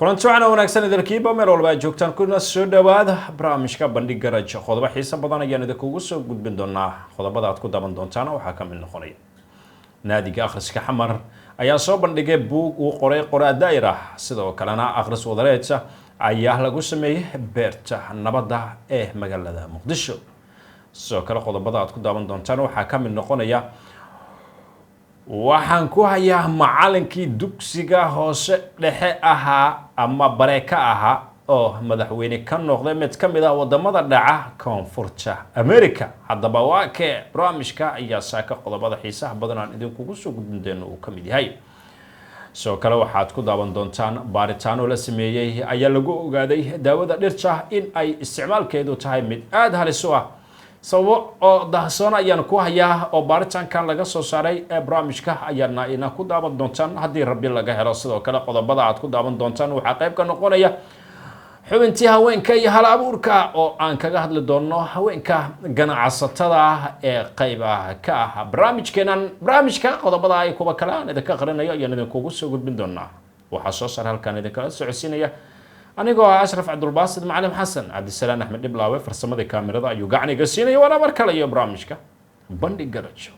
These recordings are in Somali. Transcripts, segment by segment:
Kulanti waxaana wanaagsan idinkiiba meel walba aad joogtaan, kuna soo dhawaada barnaamijka Bandhig Garaj. Qodobo xiiso badan ayaan idinkugu soo gudbin doonaa. Qodobada aad ku daawan doontaana waxaa ka mid noqonaya: Naadiga Akhriska Xamar ayaa soo bandhigay buug uu qoray qoraa daa'ir ah. Sidoo kalena akhris wadareed ayaa lagu sameeyey Beerta Nabadda ee magaalada Muqdisho. Sidoo kale qodobada aad ku daawan doontaan waxaa ka mid noqonaya: waxaan ku hayaa macalinkii dugsiga hoose dhexe ahaa ama bareeka ahaa oo madaxweyne ka noqday mid ka mid ah wadamada dhaca Koonfurta America. Haddaba waa kee? Barnaamijka ayaa saaka qodobada xiisaha badan aan idinkugu soo gudbin doono uu ka mid yahay. Sidoo kale waxaad ku daawan doontaan: baaritaano la sameeyey ayaa lagu ogaaday daawada dhirta in ay isticmaalkeedu tahay mid aada halis u ah. Sababo oo dahsoon ayaan ku hayaa oo baaritaankan laga soo saaray ee barnaamijka ayaana ina ku daawan doontaan haddii Rabbi laga helo. Sidoo kale qodobada aad ku daawan doontaan waxaa qayb ka noqonaya xubintii haweenka iyo hal abuurka, oo aan kaga hadli doono haweenka ganacsatada ah ee qayb ah ka ah barnaamijkeenan. Barnaamijka qodobada ay kuwa kale aan idinka qarinayo ayaan idinkugu soo gudbin doonaa. Waxaa soo saar halkaan idinkala socodsiinaya anigoo ah Ashraf Cabdulbaasid Macalim Xasan. Cabdisalaan Axmed Dhiblaawe farsamadii kaamirada ayuu gacaniga siinaya. Waana mar kale iyo barnaamijka Bandhig Garajo.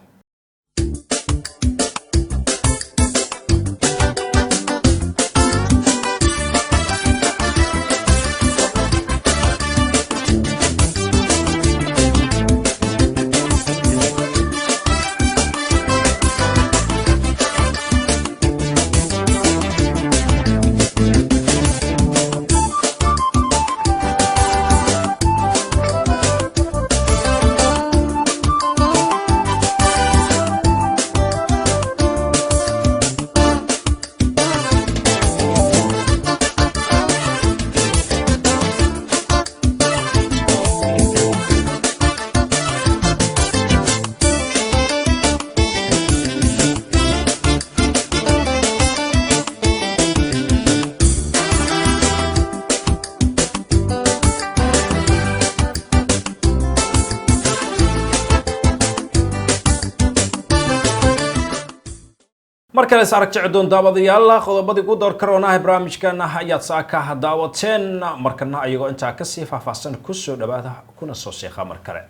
Mar kale is arag jeci doon, daawadayaal. Qodobadii ku door karoonaha barnaamijkana ayaad saaka daawateen. Markana ayagoo intaa kasii faahfaahsan kusoo dhawaada, kuna soo seeqa mar kale.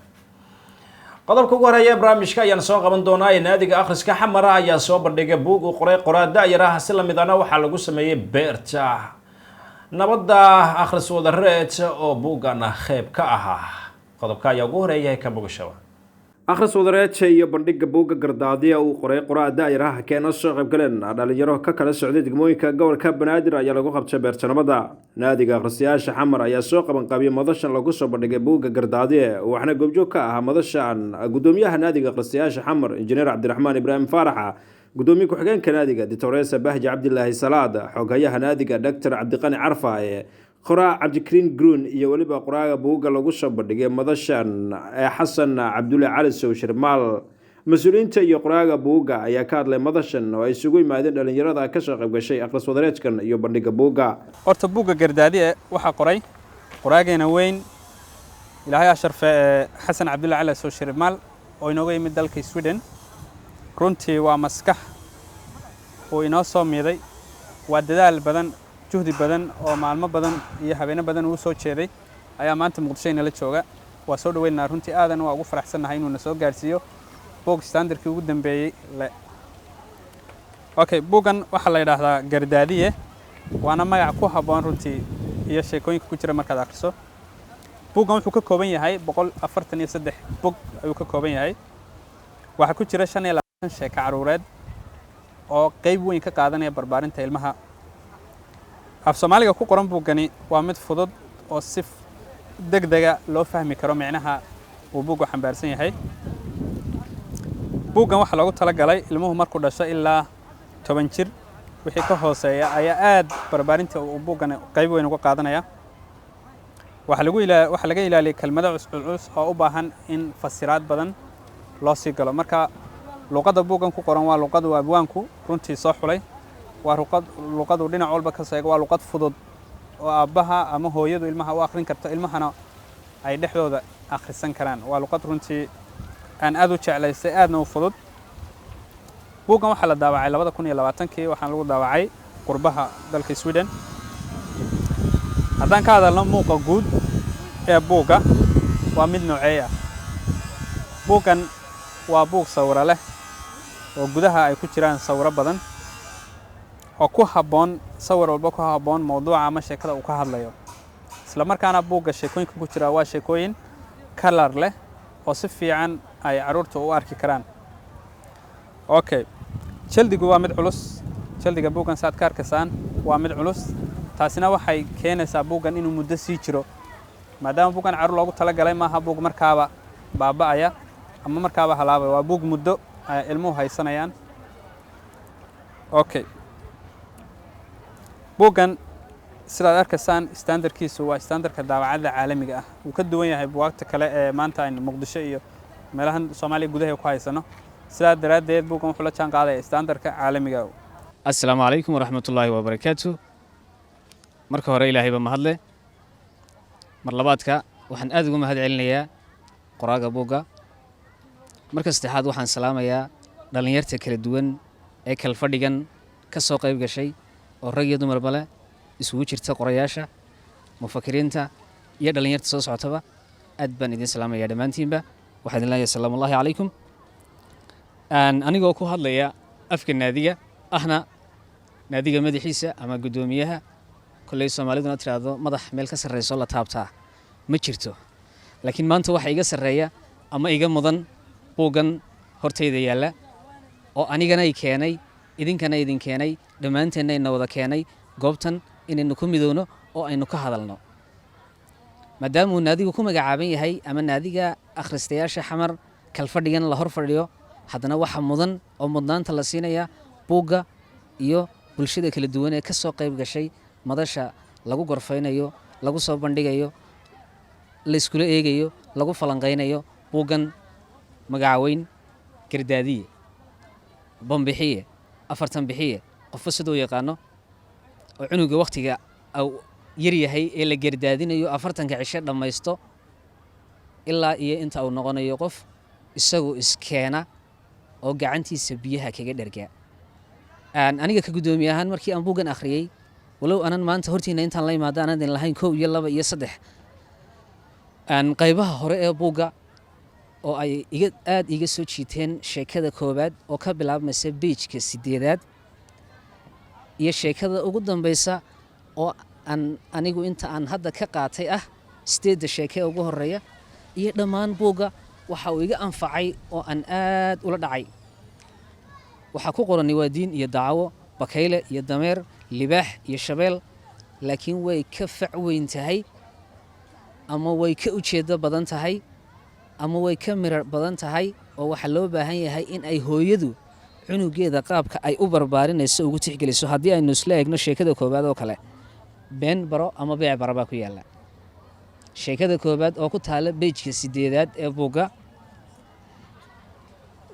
Qodobka ugu horeeya ee barnaamijka ayaan soo qaban doonaa. Naadiga Akhriska Xamara ayaa soo bandhigay buug uu qoray qoraa da'yar ah. Si lamidana waxaa lagu sameeyey Beerta Nabadda akhris wadareed oo buuggana qeyb ka ahaa. Qodobka ayaa ugu horeeya ka bogashaba. Akhris wadareed iyo bandhiga buugga Gardaadiya uu qoray qoraa daa'ir ah keena soo qaybgaleen dhalinyaro ka kala socday degmooyinka gobolka Banaadir ayaa lagu qabtay Beerta Nabadda. Naadiga Akhristayaasha Xamar ayaa soo qabanqaabiyey madashan lagu soo bandhigay buugga Gardaadiye, waxaana goobjoog ka ahaa madashan gudoomiyaha Naadiga Akhristayaasha Xamar, Injineer Cabdiraxmaan Ibraahim Faaraxa, gudoomiye ku-xigeenka naadiga, Doctoresa Bahji Cabdilaahi Salaad, xoghayaha naadiga, Doctor Cabdiqani Carfaaye, qoraa Cabdikariin Grun iyo weliba qoraaga buugga lagu soo bandhigay madashan ee Xasan Cabdulle Cali Sow Shirmaal. Mas-uuliyiinta iyo qoraaga buugga ayaa ka hadlay madashan oo ay isugu yimaadeen dhalinyarada kasoo qayb gashay akhris wadareedkan iyo bandhiga buugga. Horta buugga Gardaadiye waxaa qoray qoraageena weyn, Ilaahay asharfe, ee Xasan Cabdulle Cali Sow Shirmaal oo inooga yimid dalka Sweden. Runtii waa maskax uu inoo soo miiday, waa dadaal badan, juhdi badan oo maalmo badan iyo habeeno badan uu soo jeeday ayaa maanta Muqdisho inala jooga. Waa soo dhaweynaa runtii, aadan waa ugu faraxsannahay inuu na soo gaarsiiyo buug standardkii ugu dambeeyey le. Okay, buuggan waxaa la yidhaahdaa Gardaadiye, waana magac ku habboon runtii iyo sheekooyinka ku jira markaad akhriso. Buuggan wuxuu ka kooban yahay 143 bog ayuu ka kooban yahay. Waxaa ku jira 25 sheeko caruureed oo qeyb weyn ka qaadanaya barbaarinta ilmaha. Af Soomaaliga ku qoran buuggani waa mid fudud oo si deg dega loo fahmi karo micnaha uu buuggu xambaarsan yahay. Buuggan waxaa loogu talagalay ilmuhu markuu dhasho ilaa 10 jir. Wixii ka hooseeya ayaa aad barbaarinta uu buuggan qayb weyn uga qaadanaya. Waxaa laga ilaaliyay kelmado cusculus oo u baahan in fasiraad badan loo sii galo. Marka luqadda buuggan ku qoran waa luqadu abwaanku runtii soo xulay, waa luqadu dhinac walba ka soo eego. Waa luqad fudud oo aabbaha ama hooyadu ilmaha u akhrin karto, ilmahana ay dhexdooda akhrisan karaan. Waa luqad runtii aan aad u jeclaystay, aadna u fudud. Buuggan waxaa la daawacay 2020-kii, waxaana lagu daawacay qurbaha dalka Sweden. Haddaan ka hadalno muuqa guud ee buugga, waa mid nooceey ah? Buuggan waa buug sawiro leh oo gudaha ay ku jiraan sawiro badan oo ku habboon, sawir walba ku habboon mowduuca ama sheekada uu ka hadlayo. Isla markaana buugga sheekooyinka ku jira waa sheekooyin kalar leh oo si fiican ay carruurta u arki karaan. Okay, jaldigu waa mid culus. Jaldiga buuggan saad ka arkaysaan waa mid culus. Taasina waxay keenaysaa buuggan inuu muddo sii jiro, maadaama buuggan carruur loogu talagalay. Maaha buug markaaba baaba'aya ama markaaba halaabaya, waa buug muddo ay ilmuhu haysanayaan. Okay, buuggan sidaad arkaysaan standardkiisu waa standardka daabacadda caalamiga ah. Wuu ka duwan yahay buugaagta kale ee maanta aynu Muqdisho iyo meelahan Soomaaliya gudaha ku haysano. Sidaa daraaddeed buuggan wuxuu la jaan qaadaya standardka caalamiga. Assalaamu calaykum waraxmatullaahi wabarakaatu. Marka hore Ilaahay ba mahadle. Mar labaadka waxaan aad ugu mahad celinayaa qoraaga buugga. Marka saddexaad waxaan salaamayaa dhallinyarta kala duwan ee kalfadhigan ka soo qayb gashay oo rag iyo dumarba leh, isugu jirta qorayaasha, mufakiriinta iyo dhallinyarta soo socotaba. Aad baan idin salaamayaa dhammaantiinba. Waxaan idin leeyahay asalaamullahi calaykum. Anigoo ku hadlaya afka naadiga, ahna naadiga madaxiisa ama guddoomiyaha, kolley Soomaaliduna tiraahdo madax meel ka sarreyso la taabtaa ma jirto, laakiin maanta waxa iga sarreeya ama iga mudan buuggan hortayda yaalla oo anigana i keenay, idinkana idin keenay, dhammaanteenna ina wada keenay goobtan inaynu ku midowno oo aynu ka hadalno. Maadaama uu naadigu ku magacaaban yahay ama Naadiga Akhristayaasha Xamar, kalfadhigan la hor fadhiyo, haddana waxa mudan oo mudnaanta la siinaya buugga iyo bulshada kala duwan ee ka soo qayb gashay madasha lagu gorfaynayo, lagu soo bandhigayo, layskula eegayo, lagu falanqaynayo buuggan magacaweyn Gardaadiye, Bambixiye, Afartan Bixiye, qofba siduu yaqaano, oo cunuga wakhtiga au yar yahay ee la gardaadinayo 40-ka cisho dhammaysto ilaa iyo inta uu noqonayo qof isagu iskeena oo gacantiisa biyaha kaga dhergaa. Aniga ka guddoomiye ahaan, markii aan buuggan akhriyey, walow anan maanta hortiina intaan la imaado aanan idin lahayn kow iyo laba iyo saddex, qaybaha hore ee buugga oo ay iga aad iga soo jiiteen, sheekada koowaad oo ka bilaabmaysa page-ka 8aad iyo sheekada ugu dambeysa oo aan anigu inta aan hadda ka qaatay ah 8-da sheeke ee ugu horeeya iyo dhammaan buugga, waxa uu iga anfacay oo aan aad ula dhacay waxaa ku qorani waa diin iyo dacawo, bakayle iyo dameer, libaax iyo shabeel, laakiin way ka fac weyn tahay ama way ka ujeeddo badan tahay ama way ka mirar badan tahay, oo waxaa loo baahan yahay in ay hooyadu cunugeeda qaabka ay u barbaarinayso ugu tixgeliso. Haddii aynu isla eegno sheekada koowaad oo kale, been baro ama beec bara baa ku yaalla sheekada koowaad oo ku taala page-ka 8aad ee buugga.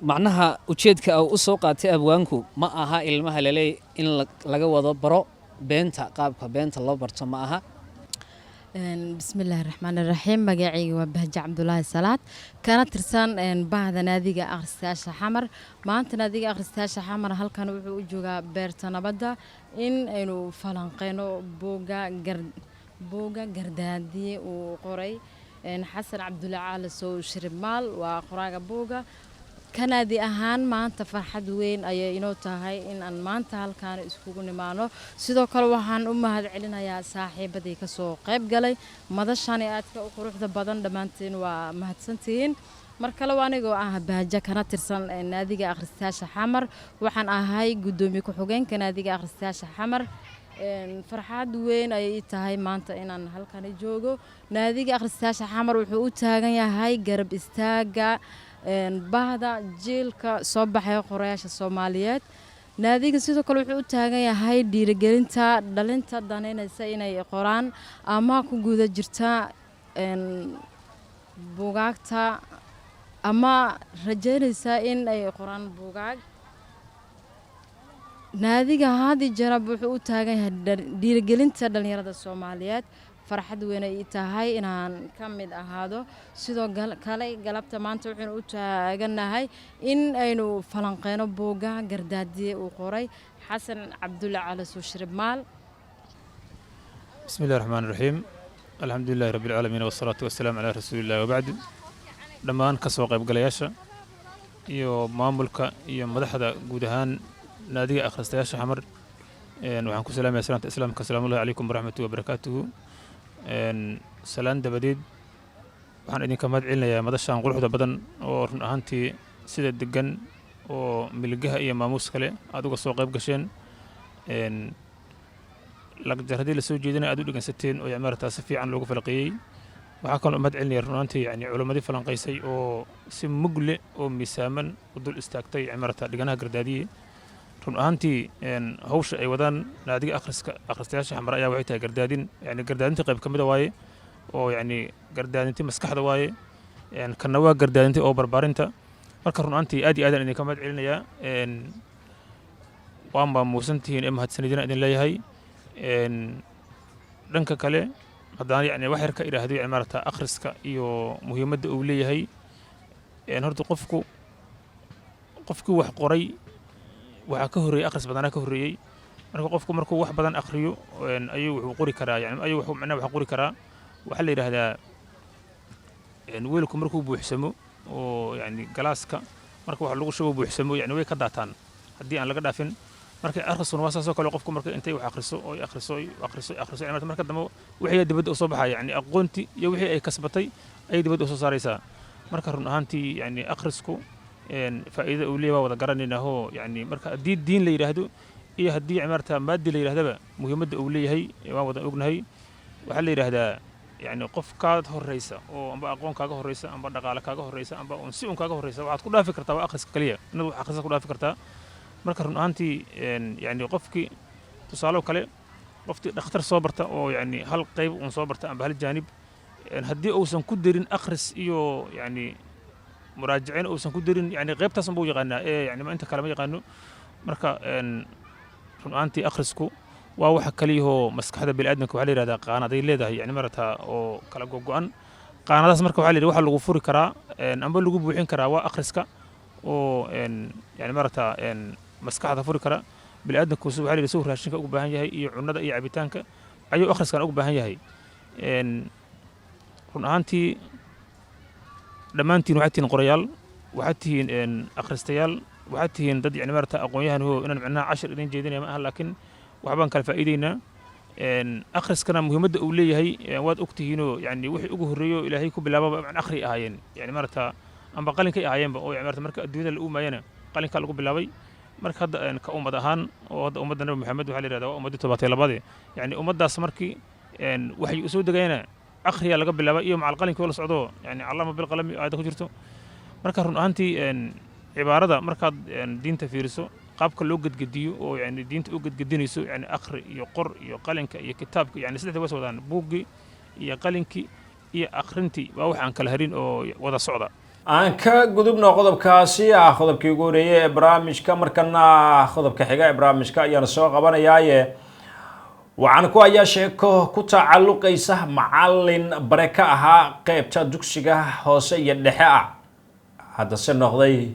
Macnaha ujeedka uu u soo qaatay abwaanku ma aha ilmaha laleey in laga wado baro beenta, qaabka beenta loo barto ma aha. Bismillaahi raxmaani raxiim. Magacayga waa Bahje Cabdulaahi Salaad, kana tirsan bahda Naadiga Akhristayaasha Xamar. Maanta Naadiga Akhristayaasha Xamar halkan wuxuu u joogaa Beerta Nabadda in aynu falanqeyno buugga Gardaadiye uu qoray Xasan Cabdulle Caali Sow Shiribmaal, waa qoraaga buugga. Kanaadi ahaan maanta farxad weyn ayay inoo tahay in aan maanta halkaan iskugu nimaano. Sidoo kale waxaan u mahad celinayaa saaxiibadii kasoo qayb galay madashani aadka u quruxda badan. Dhammaantiin waa mahadsantihiin. Mar kale waa anigoo ah Bahjo, kana tirsan Naadiga Akhristayaasha Xamar. Waxaan ahay guddoomiye ku-xigeenka Naadiga Akhristayaasha Xamar. Farxad weyn ayay ii tahay maanta inaan halkani joogo. Naadiga Akhristayaasha Xamar wuxuu u taagan yahay garab istaaga bahda jiilka soo baxaya qorayaasha Soomaaliyeed. Naadiga sidoo kale wuxuu u taagan yahay dhiirigelinta dhalinta danaynaysa inay qoraan ama ku guda jirta buugaagta ama rajaynaysa in ay qoraan buugaag. Naadiga haadi jarab wuxuu u taagan yahay dhiirigelinta dhalinyarada Soomaaliyeed. Farxad weyn ay ii tahay inaan ka mid ahaado. Sidoo kale galabta maanta waxaynu u taagannahay in aynu falanqeyno buugga Gardaadiye uu qoray Xasan Cabdulle Cali Suushirib Maal. بسم الله الرحمن الرحيم، الحمد لله رب العالمين، والصلاة والسلام على رسول الله، وبعد. Dhammaan ka soo qaybgalayaasha iyo maamulka iyo madaxda guud ahaan Naadiga Akhristayaasha Xamar, waxaan ku salaamaya salaanta Islaamka: asalaamu Allahi calaykum waraxmatuhi wabarakaatuhu. Salaan dabadeed, waxaan idinka mahad celinayaa madashan quruxda badan oo run ahaantii sida degan oo milgaha iyo maamuus kale aad uga soo qayb gasheen, lagjaradii lasoo jeedinaya aad u dhegeysateen oo maarata si fiican loogu falaqeeyey. Waxaa kaloo mahad celinaya run ahaantii yani culimmadii falanqaysay oo si mugle oo miisaaman u dul istaagtay maarata dhiganaha Gardaadiye. Run ahaantii hawsha ay wadaan Naadiga akhriska Akhristayaasha Xamar ayaa waxay tahay gardaadin, yani gardaadinta qayb ka mid a waaye, oo yani gardaadinti maskaxda waaye, kanna waa gardaadinta oo barbaarinta. Marka run ahaantii aad iyo aadaan idinka mahad celinayaa. Waa maamuusantihiin ee mahadsanidina idin leeyahay. Dhanka kale, haddaan yani wax yar ka idhaahdo yani maarata akhriska iyo muhiimadda uu leeyahay, horta qofku qofkii wax qoray waxaa ka horreeyey akhris badanaa ka horreeyey. Marka qofku markuu wax badan akhriyo ayuu wuxuu qori karaa, yani ayuu wuxuu macnaha wax qori karaa. Waxaa la yidhaahdaa weelku markuu buuxsamo oo yani galaaska marka wax lagu shubo buuxsamo, yani way ka daataan haddii aan laga dhaafin. Marka akhriskuna waa saasoo kale. Qofku marka intay wax akhriso oo akhriso, akhriso, akhriso, yani marka dambe wixii dibadda usoo baxaya, yani aqoonti iyo wixii ay kasbatay ayay dibadda usoo saaraysaa. Marka run ahaantii yani akhrisku faa'iidada uu leeyahay waa wada garanaynaaho. Yani marka haddii diin la yidhaahdo iyo haddii maarata maadi la yidhahdaba, muhiimadda uu leeyahay waan wada ognahay. Waxaa la yidhaahdaa yani qof kaad horreysa oo amba aqoon kaaga horreysa, amba dhaqaale kaaga horreysa, amba un si un kaaga horreysa, waxaad ku dhaafi kartaa waa akhriska kaliya, inaad wax akhrisa ku dhaafi kartaa. Marka run ahaantii yani qofkii, tusaalo kale, qofkii dhakhtar soo barta oo yani hal qayb uun soo barta amba hal jaanib, haddii uusan ku darin akhris iyo yani muraajacin uusan ku darin, yani qaybtaas unbuu yaqaanaa ee yani ma inta kale ma yaqaano. Marka run ahaantii akhrisku waa waxa kaliyahoo maskaxda bini'aadamka, waxaa la yidhahdaa qaanaday leedahay, yani maarata oo kala gogo'an qaanadaas. Marka waxaa la yidhi waxa lagu furi karaa amba lagu buuxin karaa waa akhriska oo yani maarata maskaxda furi kara. Bini'aadamku waxaa la yidhi suu raashinka ugu baahan yahay iyo cunnada iyo cabitaanka ayuu akhriskan ugu baahan yahay. Run ahaantii dhammaantiin waxaad tihiin qorayaal, waxaad tihiin akhristayaal, waxaad tihiin dad yani maarata aqoon-yahan ho. Inaan macnaha cashir idin jeedinaya ma aha, laakiin waxbaan kala faa'iideynaa. Akhriskana muhiimadda uu leeyahay waad ogtihiinoo, yani wixii ugu horreeyo Ilaahay ku bilaababa macna akhri ahaayeen, yani maarata amba qalinkay ahaayeenba, oo yani maarata marka adduunyada la uumaayana qalinkaa lagu bilaabay. Marka hadda ka ummad ahaan oo hadda ummadda Nabi Maxamed waxaa la yidhahdaa waa ummaddii 72-aade, yani ummaddaas markii waxay usoo degayana akhriyaa laga bilaabay iyo macal qalinkii oo la socdo, yani callama bilqalami aayadda ku jirto. Marka run ahaantii cibaarada markaad diinta fiiriso, qaabka loo gedgediyo oo yani diinta u gedgedinayso, yani akhri iyo qor iyo qalinka iyo kitaabka, yani saddexda was wadaan, buuggii iyo qalinkii iyo akhrintii, waa wax aan kala harin oo wada socda. Aan ka gudubno qodobkaasi ah qodobkii ugu horeeyey ee barnaamijka. Markana qodobka xiga ee barnaamijka ayaan soo qabanayaaye, waxaan ku hayaa sheeko ku tacalluqaysa macalin bare ka ahaa qeybta dugsiga hoose iyo dhexe ah, haddase noqday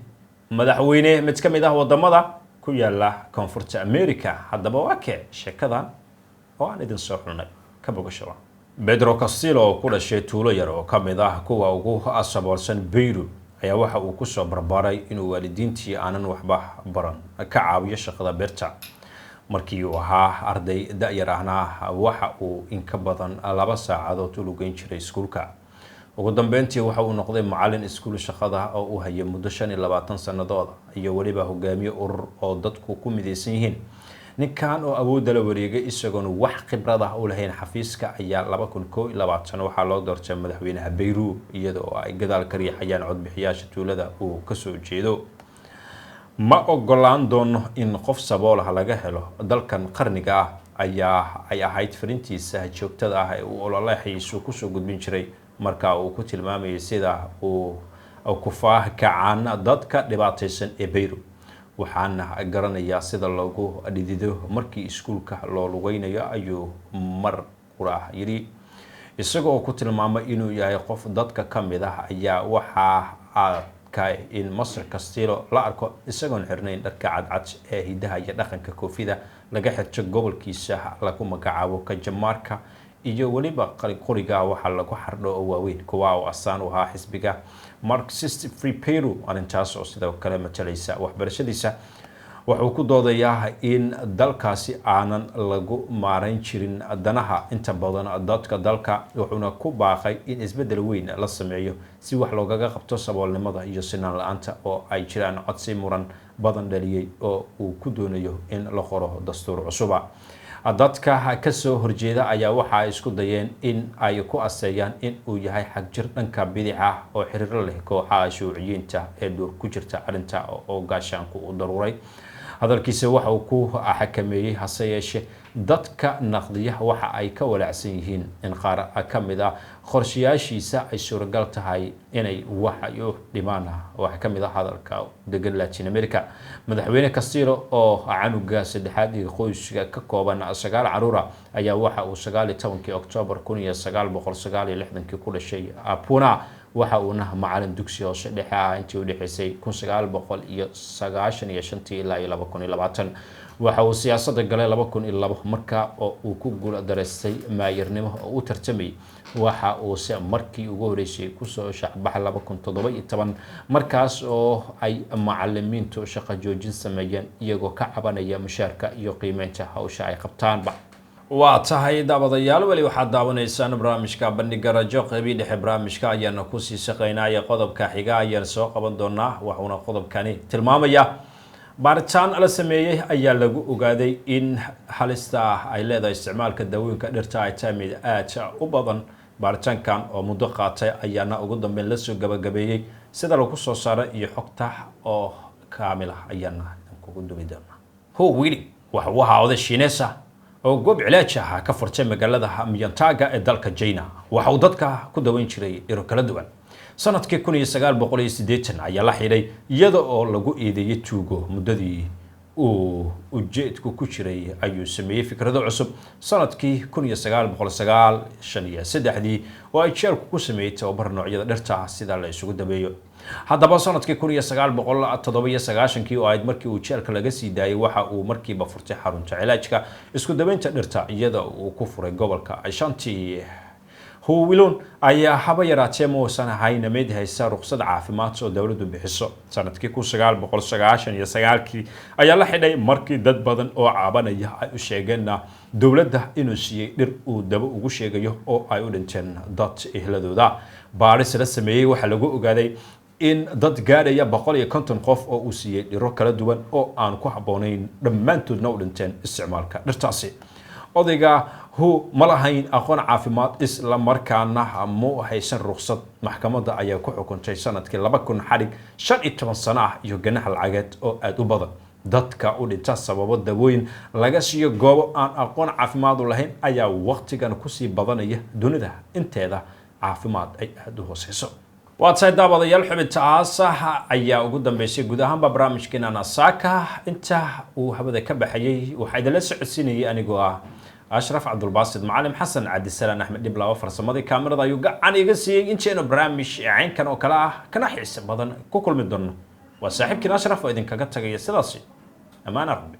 madaxweyne mid ka mid ah wadamada ku yaala Koonfurta America. Haddaba waa kee sheekadan oo aan idin soo xulnay? Ka bogasho. Pedro Castillo oo ku dhashay tuulo yar oo ka mid ah kuwa ugu saboolsan Peru ayaa waxa uu kusoo barbaaray inuu waalidiintii aanan waxba baran ka caawiyo shaqada beerta. Markii uu ahaa arday da-yar ahna, waxa uu in ka badan 2 saacadood u lugeyn jiray iskuulka. Ugu dambeyntii waxa uu noqday macalin iskuul shaqada oo uu hayay muddo 25 sannadood iyo weliba hogaamiye urur oo dadku ku midaysan yihiin. Ninkan oo awoodda la wareegay isagoon wax khibrad ah u lahayn xafiiska ayaa 2021 waxaa loo doortay madaxweynaha Peru, iyada oo ay gadaal ka riixayaan codbixiyaasha tuulada uu kasoo jeedo. "Ma ogolaan doono in qof sabool ah laga helo dalkan qarniga ah," ayaa ay ahayd farintiisa joogtada ah ee uu ololaxiisu kusoo gudbin jiray, marka uu ku tilmaamayay sida uu kufaah kacaan dadka dhibaataysan ee Peru. "Waxaana garanayaa sida loogu dhidido markii iskuulka loo lugeynayo," ayuu mar qura yidhi, isagoo ku tilmaamay inuu yahay qof dadka ka mid ah. Ayaa waxa aad Africa in Master Castillo la arko isagoon xirnayn dharka cadcad ee hidaha iyo dhaqanka koofida laga xirto gobolkiisa lagu magacaabo Kajamarka, iyo weliba qoriga waxaa lagu xardho oo waaweyn, kuwa oo asaan u ahaa xisbiga Marxist Free Peru, arrintaas oo sidoo kale matalaysa waxbarashadiisa. Wuxuu ku doodayaa in dalkaasi aanan lagu maarayn jirin danaha inta badan dadka dalka, wuxuuna ku baaqay in isbeddel weyn la sameeyo si wax loogaga qabto saboolnimada iyo sinaan la-aanta oo ay jiraan codsi muran badan dhaliyey oo uu ku doonayo in la qoro dastuur cusuba. Dadka kasoo horjeeda ayaa waxa ay isku dayeen in ay ku aseeyaan in uu yahay xagjir dhanka bidix ah oo xiriiro leh kooxaha shuuciyiinta ee duur ku jirta arrinta oo gaashaanku u daruuray. Hadalkiisa waxa uu ku xakameeyey, hase yeeshee dadka naqdiya waxa ay ka walaacsan yihiin in qaar ka mid ah qorshayaashiisa ay suuragal tahay inay wax ay u dhimaan. Waxaa ka mid ah hadalka degan Latin America. Madaxweyne Castillo oo canuga saddexaad iyo qoyska ka kooban 9 caruura ayaa waxa uu 19-kii Oktoobar 1969-kii ku dhashay Puna, waxa uuna macalin dugsi hoose dhexe ah intii u dhexeysay 1995-tii ilaa iyo 2020. Waxa uu siyaasadda galay 2002, markaa oo uu ku guul daraystay maayirnimo oo u tartamayay. Waxa uu se markii ugu horeysay kusoo shacbaxay 2017, markaas oo ay macalimiintu shaqo joojin sameeyeen iyagoo ka cabanaya mushaarka iyo qiimeynta hawsha ay qabtaanba. Waa tahay daawadayaal, weli waxaad daawanaysaan barnaamijka Bandhiga Rajo. Qeybii dhexe barnaamijka ayaana kusii shaqeynaya. Qodobka xiga ayaan soo qaban doonaa, waxuuna qodobkani tilmaamaya baaritaan la sameeyey ayaa lagu ogaaday in halista ay leedahay isticmaalka daawooyinka dhirta ay tahay mid aad u badan. Baaritaankan oo muddo qaatay ayaana ugu dambeyn lasoo gabagabeeyey. Sida lagu soo saaray iyo xogta oo kaamil ah ayaana kugu dubi doonaa. Hu Wili waxa uu ahaa oday Shiinees ah oo goob cilaaj ah ka furtay magaalada Miyantaga ee dalka China. Waxa uu dadka ku daweyn jiray dhiro kala duwan. Sanadkii 1980 ayaa la xidhay iyada oo lagu eedeeyey tuugo. Muddadii uu ujeedku ku jiray ayuu sameeyey fikrado cusub. Sanadkii 1993-dii oo ay jeelku ku sameeyey tababar noocyada dhirta sida la isugu dabeeyo. Haddaba sanadkii 1997-kii oo ahayd markii uu jeelka laga sii daayay, waxa uu markiiba furtay xarunta cilaajka isku dabeynta dhirta iyada uu ku furay gobolka Shanti. Huwilon ayaa haba yaraatee ma uusan ahayn mid haysta ruqsad caafimaad oo dowladdu bixiso. Sanadkii 1999-kii ayaa la xidhay markii dad badan oo caabanaya ay u sheegeen dowladda inuu siiyey dhir uu dabo ugu sheegayo oo ay u dhinteen dad ehladooda. Baaris la sameeyey waxaa lagu ogaaday in dad gaadhaya 150 qof oo uu siiyey dhiro kala duwan oo aan ku habboonayn, dhammaantoodna u dhinteen isticmaalka dhirtaasi. Odayga hu ma lahayn aqoon caafimaad, isla markaana mu haysan ruqsad. Maxkamadda ayaa ku xukuntay sanadkii 2000 xadhig 15 sano ah iyo ganax lacageed oo aada u badan. Dadka u dhinta sababo dawooyin laga siiyo goobo aan aqoon caafimaad u lahayn ayaa waqtigan kusii badanaya dunida inteeda caafimaad ay aada u hooseyso. Waa tahay daawadayaal, xubinta aasaha ayaa ugu dambeysay guud ahaanba barnaamijkeena Nasaaka. Inta uu hawada ka baxayay waxaa idinla socodsiinayay anigoo ah Ashraf Cabdulbaasid Macalim. Xasan Cabdisalaan Axmed Dhiblaawo farsamadii kaamirada ayuu gacan iga siiyey. Intaynu barnaamij caynkan oo kale ah kana xiise badan ku kulmi doono, waa saaxiibkiin Ashraf oo idinkaga tagaya sidaasi ammaana Rabbi.